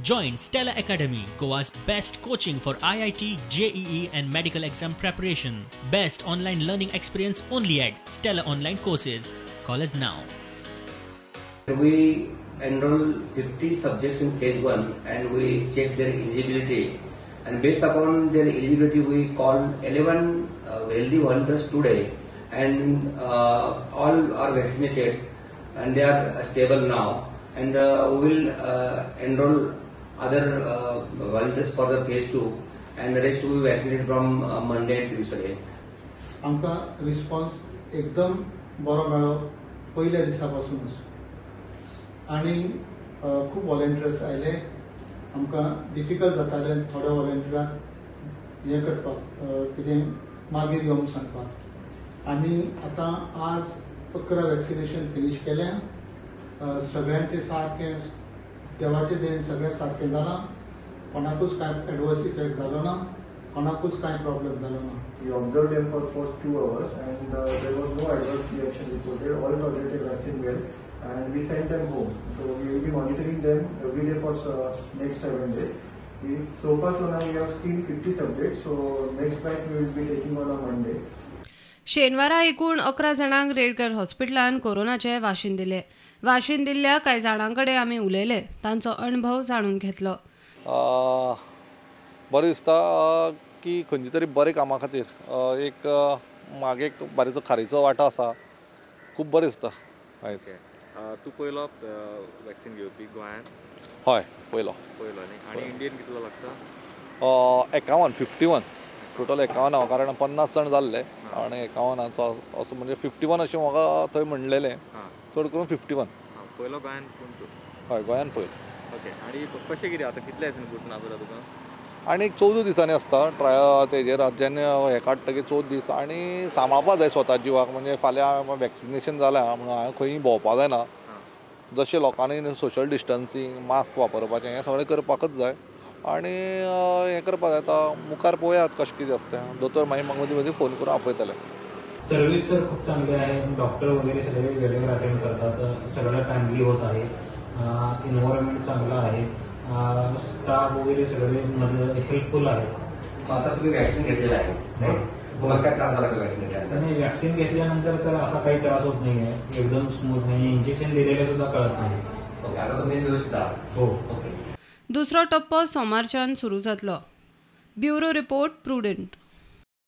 Join Stella Academy, Goa's best coaching for IIT, JEE and medical exam preparation. Best online learning experience only at Stella Online Courses. Call us now. We enroll 50 subjects in phase 1 and we check their eligibility, and based upon their eligibility we call 11 healthy volunteers today, and all are vaccinated and they are stable now, and we will enroll other volunteers for the phase 2 and the rest will be vaccinated from Monday and Tuesday. आमकां response एकदम बरो मेळ्ळो पयल्या दिसा पासूनच, आनी खूब volunteers आयले. आमकां डिफिकल्ट जातालें थोड्या वॉलंटियरांक हें करपाक, कितें मागीर यो म्हूण सांगपाक. आमी आतां आज 11 वॅक्सिनेशन फिनीश केलें. सगळ्यांचें सारकें देवाचें देन सगळें सारकें जालां, कोणाकूच कांय एडवर्स इफेक्ट जालो ना, कोणाकूच कांय प्रॉब्लम जालो ना. We observed them for first 2 hours and there was no adverse reaction reported. All tolerated vaccine well and we sent them home. So we will be monitoring them every day for next 7 days. So far so now we have seen 50 subjects. So next batch we will be taking on a Monday. शेनवारा एकूण 11 जाणांक रेडकर हॉस्पिटलान कोरोनाचे वाशीन दिले. वाशीन दिल्ल्या कांय जाणां कडेन आमी उलयले, तांचो अणभव जाणून घेतलो. बरें दिसता की खंयचे तरी बरे कामा खातीर एक मागे एक बारीचो खारीचो वांटो आसा, खूब बरें दिसता. आयज तूं पयलो वॅक्सिन घेवपी गोंयांत? हय, पयलो. पयलो न्ही? आनी इंडियन कितलो लागता? 51, 51 टोटल 51 हांव, कारण 50 जाण जाल्ले आनी 51 असो म्हणजे 51 अशें म्हाका थंय म्हणलेलें, चड करून 51. पयलो गोंयांत कोण तूं? हय, गोंयांत पयलो. ओके, आनी कशें कितें आतां कितले दिसांनी गुटना आपयला तुका? आनी एक 14 दिसांनी आसता ट्रायल तेजेर, जेन्ना हें काडटकीर 14 दीस आनी सांबाळपा जाय स्वता जिवाक. म्हणजे फाल्यां वॅक्सिनेशन जालां म्हणून हांवें खंयी भोंवपा जायना, जशें लोकांनी सोशल डिस्टन्सींग, मास्क वापरपाचें हें सगळें करपाकच जाय आनी हें करपाक जाय. आतां मुखार पळोवयात कशें कितें आसता तें. दोतोर मागीर म्हाका मदीं मदीं फोन करून आपयतले. सर्व्हिस तर खूप चांगली आहे, डॉक्टर वगैरे सगळे वेळेवर अटेंड करतात, सगळं टाइमली होत आहे, एन्व्हायरमेंट चांगलं आहे, स्टाफ वगैरे सगळे हेल्पफुल आहे. आता तुम्ही वॅक्सिन घेतलेलं आहे, तुम्हाला काय त्रास झाला का वॅक्सिन घेतल्यानंतर? नाही, वॅक्सिन घेतल्यानंतर तर असा काही त्रास होत नाही आहे, एकदम स्मूथ नाही, इंजेक्शन दिलेलं सुद्धा कळत नाही. ओके, आता तुम्ही व्यवस्थित आहात? हो. ओके. दुसरो टप्पो सोमारच्यान सुरू जातलो. Bureau report, Prudent.